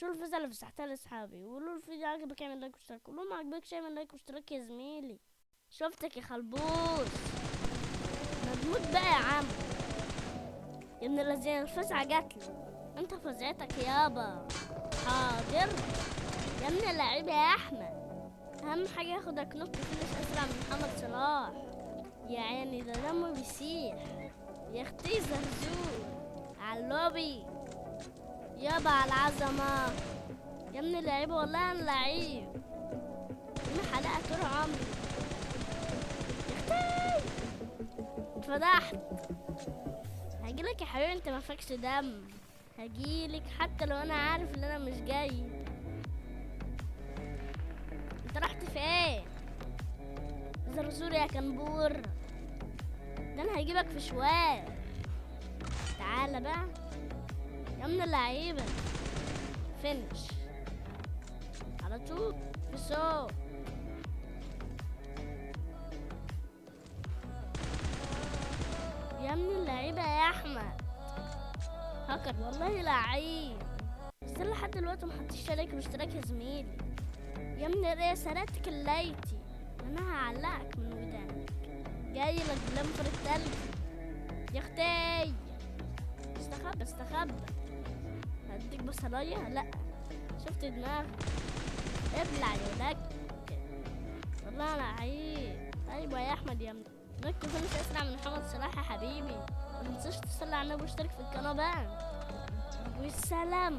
شو الفزعة اللي فزعتها لاصحابي. وقولوا الفيديو عجبك اعمل like واشتراك، ولو ما عجبكش اعمل like واشتراك يا زميلي. شفتك يا خلبوس، ما تموت بقى يا عم يا ابن الذين. الفزعة جاتلي، انت فزعتك يابا. حاضر يا ابن اللعيبة يا احمد. اهم حاجة ياخدك knock finish اسرع من محمد صلاح. يا عيني ده دمه بيسيح يا اختي. زرزور على اللوبي يابا، على العظمة يا ابن اللعيبة. والله انا لعيب، انا حلقة طول عمري يا اختي. اتفضحت. هجيلك يا حبيبي، انت ما فيكش دم. هجيلك حتى لو انا عارف ان انا مش جاي. انت رحت فين؟ زرزور يا كنبور، ده انا هجيبك في شوال. تعالى بقى يا ابن اللعيبة. finish على طول في السوق. يا ابن اللعيبة يا احمد، هاكر والله لعيب. بس انا لحد دلوقتي ما حطيتش like واشتراك يا زميلي. يا ابن ايه سرقت كلايتي، انا هعلقك من ودانك. جاي لك بلمفر التلج يا اختي. استخبى استخبى. هديك بصلايه؟ لا شفت دماغك. ابلع يا ولك، والله لعيب. ايوه يا احمد يا ابن knock finish اسرع من محمد صلاح يا حبيبي. ما تنساش تصلي على النبي واشترك في القناه بقى. والسلام.